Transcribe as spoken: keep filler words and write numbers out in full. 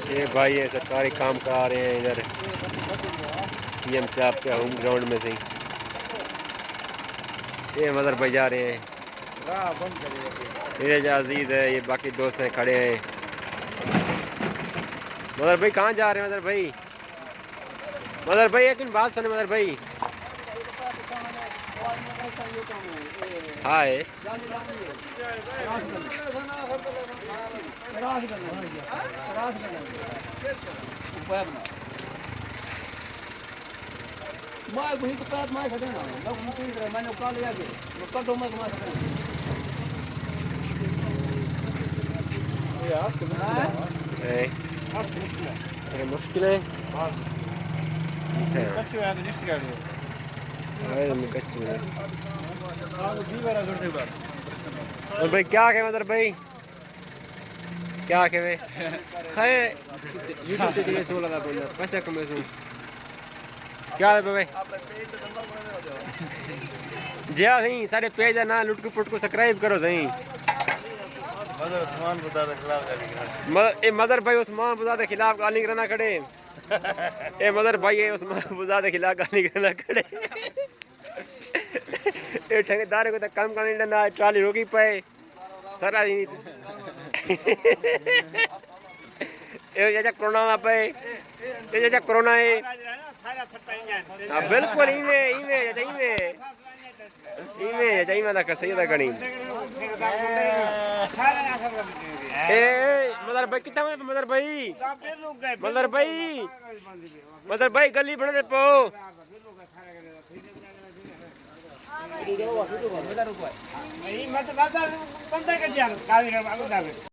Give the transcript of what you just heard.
یہ بھائی ہے، سرکاری کام کرا رہے ہیں ادھر، سی ایم صاحب کے ہوم گراؤنڈ میں سے۔ یہ مظہر بھائی جا رہے ہیں۔ یہ جو عزیز ہے، یہ باقی دوست ہیں کھڑے ہیں۔ مظہر بھائی کہاں جا رہے ہیں مظہر بھائی؟ مظہر بھائی، ایک منٹ بات سنیں مظہر بھائی۔ ہائے۔ میں کوئی تو پیپ میں سکے نا، میں کوئی تو ادھر میں نے کال لیا کے، میں کٹو میں کما سکے۔ یہ آج تو مشکل ہے۔ اے۔ آج تو مشکل ہے۔ یہ مشکل ہے؟ ہاں۔ اچھا۔ کچے ہیں تو رشتے آ گئے۔ ہائے، میں کچے ہیں۔ آج بیس بارہ گھنٹے بعد۔ اور بھائی، کیا کہ مظہر بھائی؟ کیا کہ میں؟ خیر، یوٹیوب تے تیرے سو لگا بندہ، پیسے کمے سو۔ کیا ہے بھائی؟ جی ہاں سائیں، ساݙے پیج دا ناں لٹکو پٹکو سبسکرائب کرو سائیں۔ مظہر عثمان بزدار دے خلاف گالی کرݨ۔ م-، اے مظہر بھائی عثمان بزدار دے خلاف گالی کرݨا کھڑے۔ اے مظہر بھائی اے عثمان بزدار دے خلاف گالی کرݨا کھڑے۔ اے ٹھیکیدار کوں تاں کم کرݨ ݙیندا، ٹرالی روکی پئے۔ سارا دن۔ اے چاچا کرونا وا پئے۔ اے چاچا کرونا ہے۔ ہاں، بالکل ایویں، ایویں، چاچا، ایویں۔ ایویں، چاچا، ایویں نہ کر، صحیح تاں کریں۔ اے، اے، مظہر بھائی، کتھاں ونڄے پئے مظہر بھائی؟ مظہر بھائی، مظہر بھائی، گلی بݨیندے پئے ہو۔